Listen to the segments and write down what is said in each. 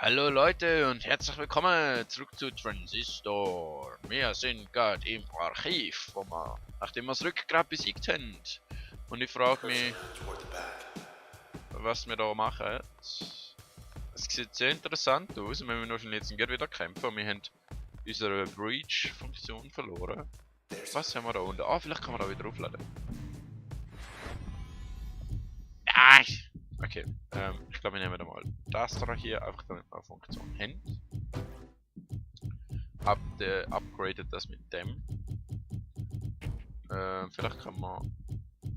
Hallo Leute und herzlich willkommen zurück zu Transistor. Wir sind gerade im Archiv, nachdem wir das Rückgrat besiegt haben. Und ich frage mich, was wir da machen. Es sieht sehr interessant aus, wir müssen wahrscheinlich jetzt gerade wieder kämpfen. Wir haben unsere Breach-Funktion verloren. Was haben wir da unten? Ah, vielleicht kann man da wieder aufladen. Ah! Okay, ich glaube, wir nehmen da mal das da hier, einfach damit wir eine Funktion haben. Upgradet das mit dem. Vielleicht kann man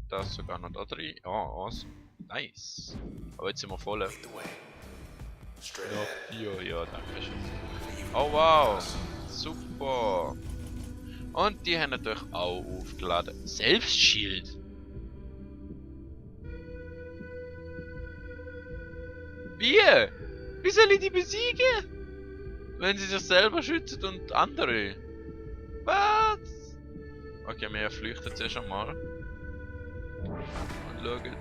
das sogar noch da drin. Ja, awesome. Nice. Aber jetzt sind wir voll. Ja, danke schön. Oh wow, super. Und die haben natürlich auch aufgeladen. Selbstschild. Wie? Wie soll ich die besiegen? Wenn sie sich selber schützen und andere. Was? Okay, wir flüchten zuerst einmal. Und schauen.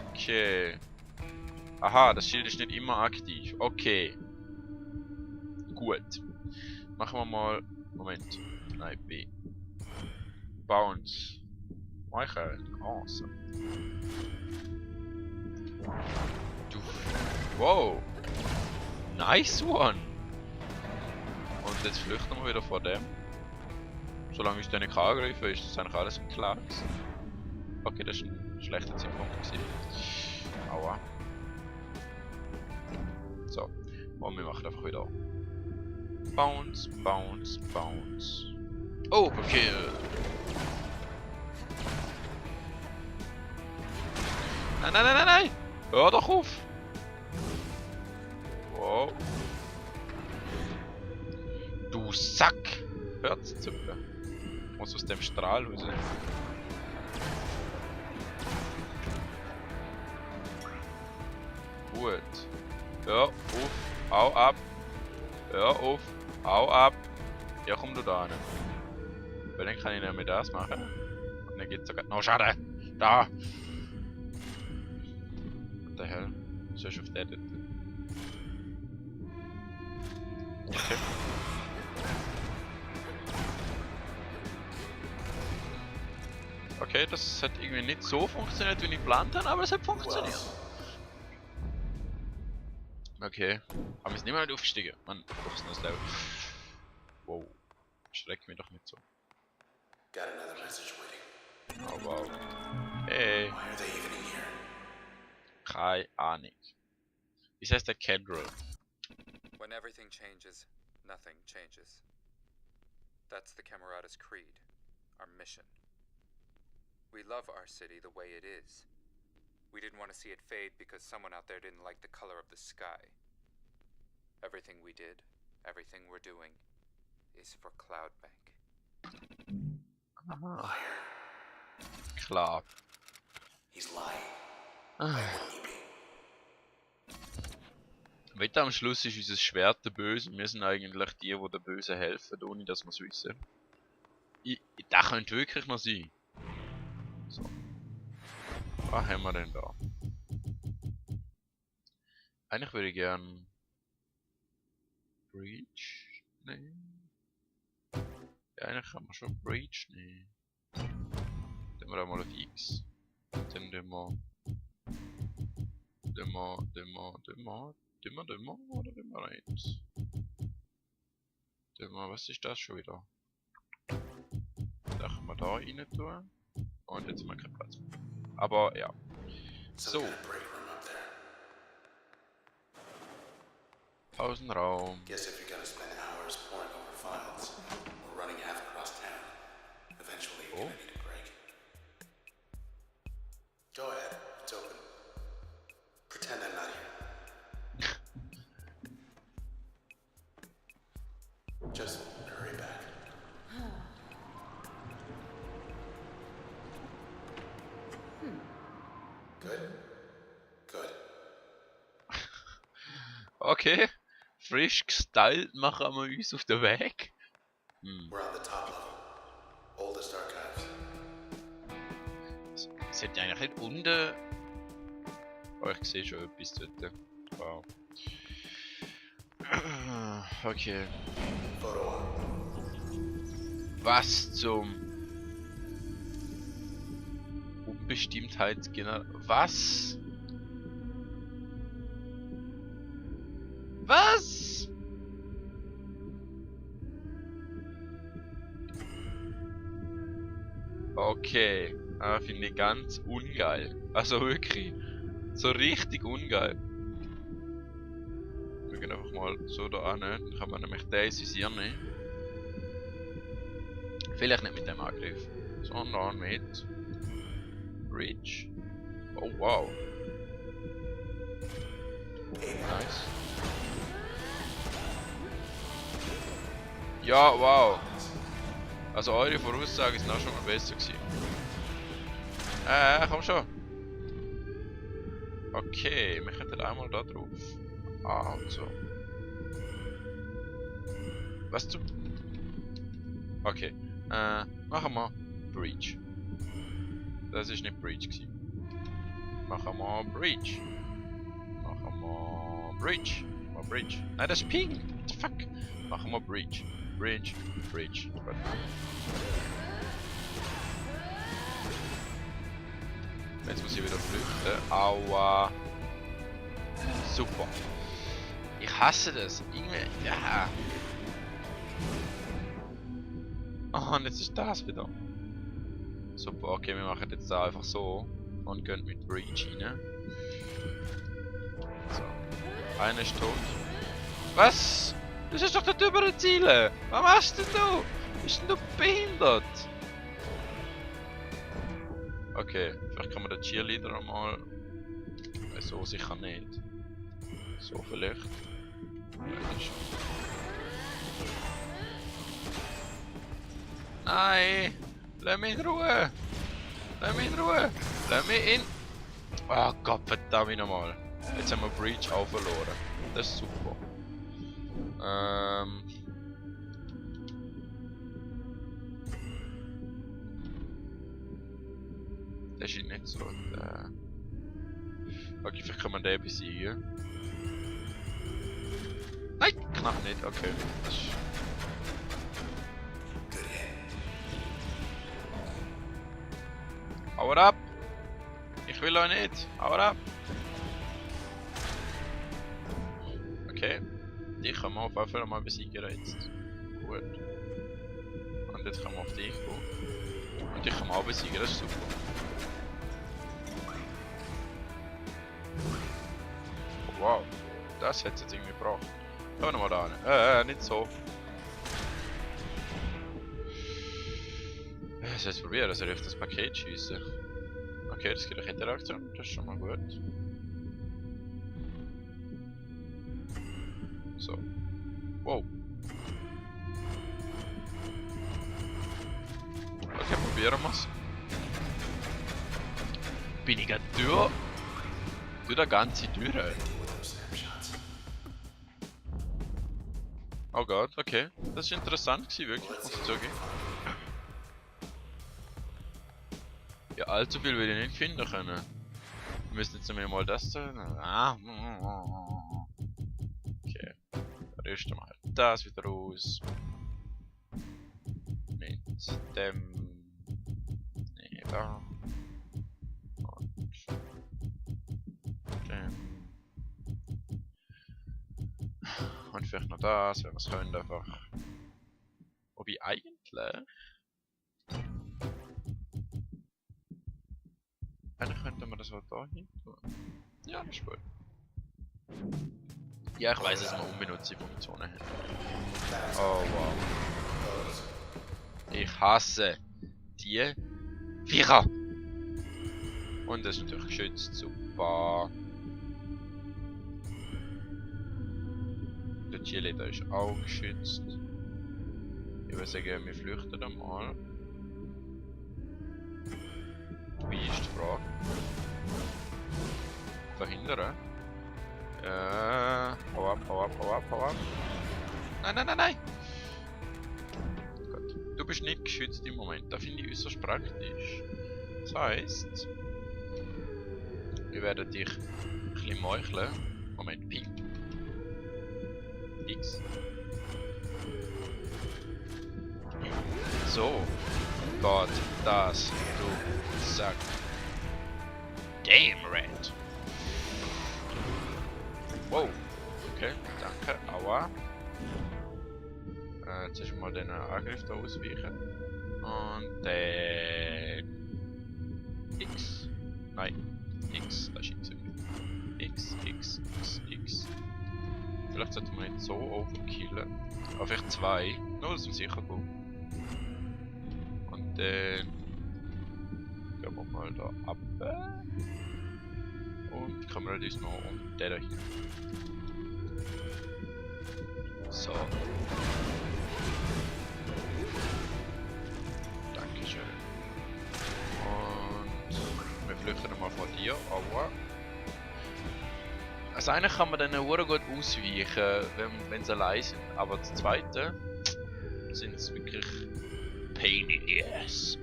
Okay. Aha, das Schild ist nicht immer aktiv. Okay. Gut. Machen wir mal. Moment. Nein, B. Bounce. Michael. Awesome. Wow. Nice one. Und jetzt flüchten wir wieder vor dem. Solange ich den nicht angreife, ist das eigentlich alles klar. Okay, das ist ein schlechter Zeitpunkt gewesen. Aua. So. Und wir machen einfach wieder. Bounce, bounce, bounce. Oh, okay. Nein. Hör doch auf. Wow. Du Sack. Hört's zu. Muss aus dem Strahl raus. Gut. Hör auf. Hau ab. Hör auf. Hau ab. Ja, komm du da hin. Weil dann kann ich nämlich das machen. Und dann geht's sogar. No, schade! Da! What the hell? So ist auf der dort. Okay. Okay, das hat irgendwie nicht so funktioniert, wie ich geplant habe, aber es hat funktioniert. Okay. Aber wir sind immer nicht aufgestiegen. Mann, doch ist das Level. Wow. Schreck mich doch nicht so. Oh wow. Hey. Keine Ahnung. Wie heißt der Kendrill? When everything changes, nothing changes. That's the Camerata's creed, our mission. We love our city the way it is. We didn't want to see it fade because someone out there didn't like the color of the sky. Everything we did, everything we're doing, is for Cloudbank. Aha. Klar. He's lying. Ah. Why wouldn't he be? Wetter am Schluss ist unser Schwert der Böse. Wir sind eigentlich die der Böse helfen, ohne dass wir es wissen. Das könnte wirklich noch sein. So. Was haben wir denn da? Eigentlich würde ich gern Breach nehmen. Ja, eigentlich kann man schon Breach nehmen. Dann wir mal auf X. Dann tun wir oder tun wir eins? Was ist das schon wieder? Da können wir da rein tun. Und jetzt haben wir keinen Platz mehr. Aber ja. So. Pausenraum. Guess if you're gonna spend hours poring over files or running half across town, eventually you're gonna need a break. Go ahead, it's open. Pretend I'm not here. Just hurry back. Good? Good. Okay. Frisch gestylt machen wir uns auf den Weg. We're on the top level. Oldest archives. Sollte eigentlich nicht unten Oh, ich sehe schon etwas dort. Wow. Okay. Was zum Unbestimmtheitsgeneral... Was? Was? Okay. Finde ich ganz ungeil. Also wirklich. So richtig ungeil. Wir gehen einfach mal so da an. Dann kann man nämlich den ins Visier nehmen. Vielleicht nicht mit dem Angriff, sondern mit Reach. Oh wow. Nice. Ja, wow. Also eure Voraussage ist noch schon mal besser gewesen. Komm schon. Okay, wir könnten einmal da drauf. Also. Was zum... Okay. Machen wir Breach. Das ist nicht Breach gewesen. Machen wir Breach. Machen wir Breach. Machen wir Breach. Nein, das ist Ping. What the fuck? Machen wir Breach. Breach. Breach. Gut. Jetzt muss ich wieder flüchten. Aua. Super. Ich hasse das. Irgendwie. Ja. Oh, und jetzt ist das wieder. Super, okay, wir machen jetzt da einfach so. Und gehen mit Breach rein. So. Einer ist tot. Was? Das ist doch dort über den Ziele. Was machst denn du? Bist denn du behindert? Okay, vielleicht kann man den Cheerleader einmal. So sicher nicht. So vielleicht. Nein! Lass mich in Ruhe! Lass mich in Ruhe! Lass mich in... Oh Gott, verdammt nochmal. Jetzt haben wir Breach auch verloren. Das ist super. Das ist nicht so. Okay, vielleicht kann man den besiegen. Nein! Knapp nicht, okay. Das ist... Hau ab! Ich will euch nicht! Hau ab! Okay. Die können wir auf jeden Fall mal besiegen jetzt. Gut. Und jetzt können wir auf dich gehen. Und dich können wir auch besiegen, das ist super. Oh, wow. Das hat es jetzt irgendwie gebracht. Schauen wir mal da hin. Nicht so. Ich soll es probieren, soll ich auf das Paket schiessen. Okay, das gibt eine Interaktion, das ist schon mal gut. So. Wow. Okay, probieren wir es. Bin ich gerade durch der ganze Tür. Oh Gott, okay. Das ist interessant gewesen, wirklich, muss ich sagen. Ja, allzu viel will ich nicht finden können. Wir müssen jetzt mal das tun. Okay. Rüsten wir halt das wieder aus. Mit dem. Nee, da. Und dem. Und vielleicht noch das, wenn wir es können, einfach. Wobei eigentlich. Eigentlich könnte man das auch da hin tun. Ja, das ist gut. Ja, ich weiss, dass wir unbenutzte Funktionen haben. Oh wow. Ich hasse die Viecher! Und das ist natürlich geschützt, super. Der Cheerleader ist auch geschützt. Ich würde sagen, wir flüchten einmal. Wie ist die Frage? Verhindern? Hau ab, hau ab, hau ab, hau ab. Nein, nein, nein, nein! Gut. Du bist nicht geschützt im Moment, das finde ich äußerst praktisch. Das heisst, wir werden dich bisschen meucheln. Moment, Pink. X. So. Gott, das, du Sack. Damn Red. Wow. Okay, danke. Aua. Jetzt ist mal den Angriff da ausweichen. Und dann... X. Nein. X. Das ist X. X, X, X, X. Vielleicht sollten wir nicht so overkillen. Aber vielleicht 2. Nur, dass wir sicher gehen. Und dann... gehen wir mal da ab. Und kümmern uns noch um den hier. So. Dankeschön. Und wir flüchten nochmal von dir, aber... Also eigentlich kann man dann sehr gut ausweichen, wenn sie allein sind, aber das zweite sind es wirklich pain in the ass.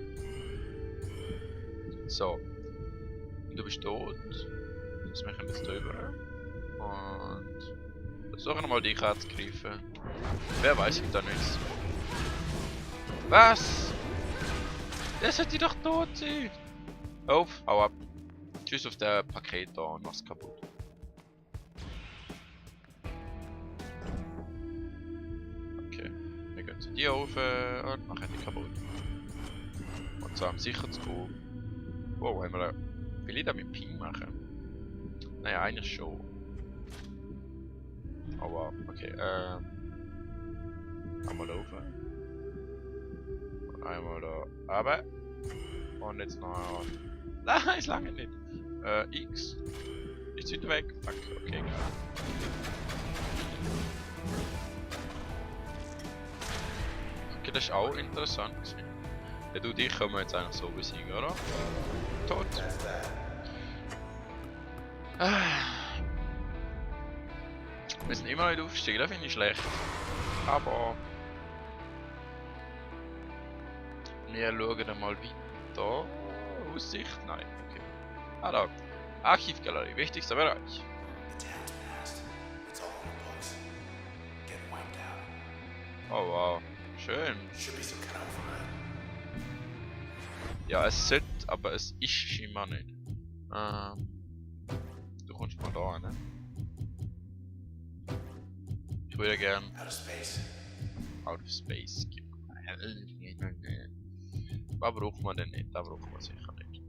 So. Du bist tot. Jetzt machen wir jetzt drüber. Und versuchen nochmal dich anzugreifen. Wer weiß ich da nichts. Was? Der sollte doch tot sein. Auf, hau ab. Tschüss auf der Paket da und mach's kaputt. Okay, wir gehen zu dir rauf und machen die kaputt. Und zwar um sicher zu gehen. Wow, haben wir will ich da mit Ping machen? Naja, eigentlich schon. Aber, okay, einmal laufen. Und einmal da runter. Und jetzt noch... Nein, ist lange nicht. X. Ist wieder weg. Fuck, okay, geil. Okay, das ist auch interessant. Ja, du dich können wir jetzt eigentlich so besiegen, oder? Tot. Wir sind immer noch nicht aufgestiegen, das finde ich schlecht. Aber... wir schauen dann mal weiter. Aussicht? Nein, okay. Ah da. Archivgalerie, wichtigster Bereich. The town's past. It's all in the books. Getting wiped out. Oh wow, schön. Should be some kind of override. Ja, es sollte, aber es ist scheinbar nicht. Du kommst mal da rein. Ich würde gern Out of space. Out of Space geben. Was braucht man denn nicht? Da braucht man sicher nicht.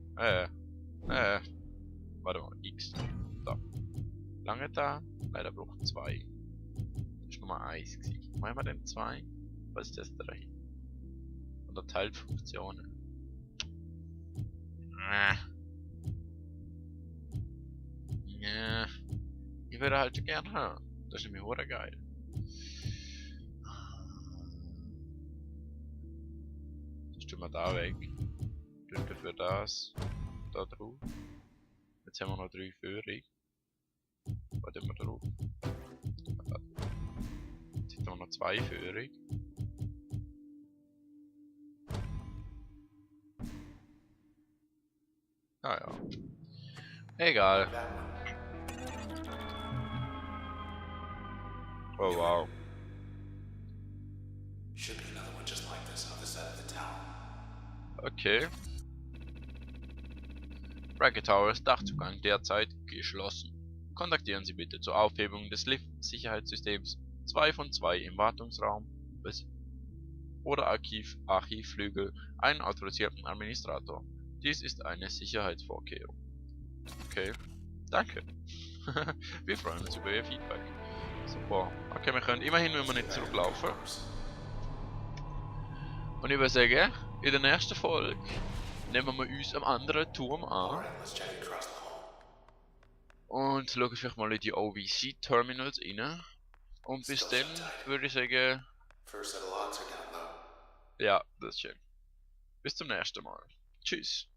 Warte mal, X. Da. Lange da? Leider braucht 2. Das war Nummer 1 gewesen. Machen wir denn 2? Was ist das da hin? Oder Teilfunktionen? Ja. Ich würde halt gerne haben. Das ist nämlich hure geil. Das tun wir da weg. Tun dafür das. Da drauf. Jetzt haben wir noch 3 Führung. Was tun wir drauf? Jetzt haben wir noch 2 Führung. Naja. Egal. Oh wow. Should be another one just like this on the side of the tower. Okay. Bracket Towers Dachzugang derzeit geschlossen. Kontaktieren Sie bitte zur Aufhebung des Lift-Sicherheitssystems 2 von 2 im Wartungsraum oder Archivflügel einen autorisierten Administrator. Dies ist eine Sicherheitsvorkehrung. Okay, danke. Wir freuen uns über Ihr Feedback. Super. Okay, wir können immerhin nicht zurücklaufen. Und ich würde sagen, in der nächsten Folge nehmen wir uns am anderen Turm an Alright, let's check across the hall. und schauen vielleicht mal in die OVC-Terminals rein. Und bis dann würde ich sagen, First set of logs are down low. ja, das ist schön. Bis zum nächsten Mal. Tschüss.